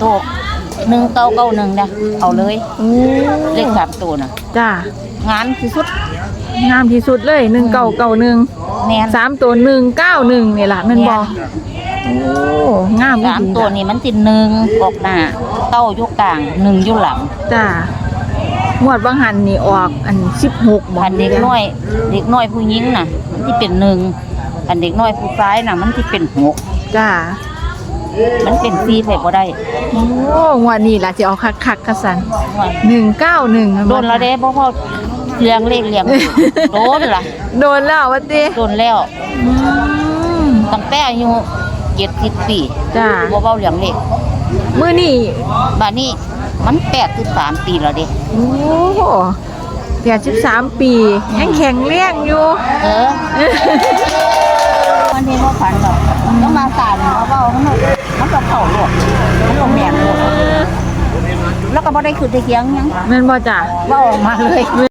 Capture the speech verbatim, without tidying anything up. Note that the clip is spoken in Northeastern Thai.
โตหนึ่งเก้าเก้าหนึ่งนะ เอาเลย อืม เลขสามตัวน่ะ จ้า งามที่สุด งามที่สุดเลยหนึ่งเก้าเก้าหนึ่ง แม่น สามตัวหนึ่งเก้าหนึ่งนี่ล่ะแม่นบ่ แม่น โอ้งามอี สาม หลี ตัว ล่ะ นี่มันสิหนึ่งออกหน้า เก้าอยู่กลาง หนึ่งอยู่หลัง จ้างวดบางหันนี่ออกอันสิบหกบ่ คันเด็กน้อย เด็กน้อยผู้หญิงน่ะ มันสิเป็นหนึ่ง คันเด็กน้อยผู้ชายน่ะ มันสิเป็นหก จ้า มันเป็นสี่ไปบ่ได้ โอ้งวดนี้ล่ะสิเอาคักๆคักสันหนึ่งเก้าหนึ่ง โดนแล้วเด้บ่พอเลี้ยงเลขเลี้ยง โดนละ โดนแล้ววะติ โดนแล้ว อืม ตั้งแต่อายุเจ็ดสิบปี จ้า บ่เว้าเรื่องเลข มื้อนี้ บัดนี้มันแปดสิบสามปีแล้วเด้ โอ้โหแปดสิบสามปียังแข็งแรงอยู่ เออ วันนี้บ่ฝันดอก ต้องมาสานมาเว้ามันมันก็เข้าโลดมันลงแม่นโลด แล้วก็บ่ได้คือได้เสียงหยัง แม่นบ่จ้า เว้าออกมาเลย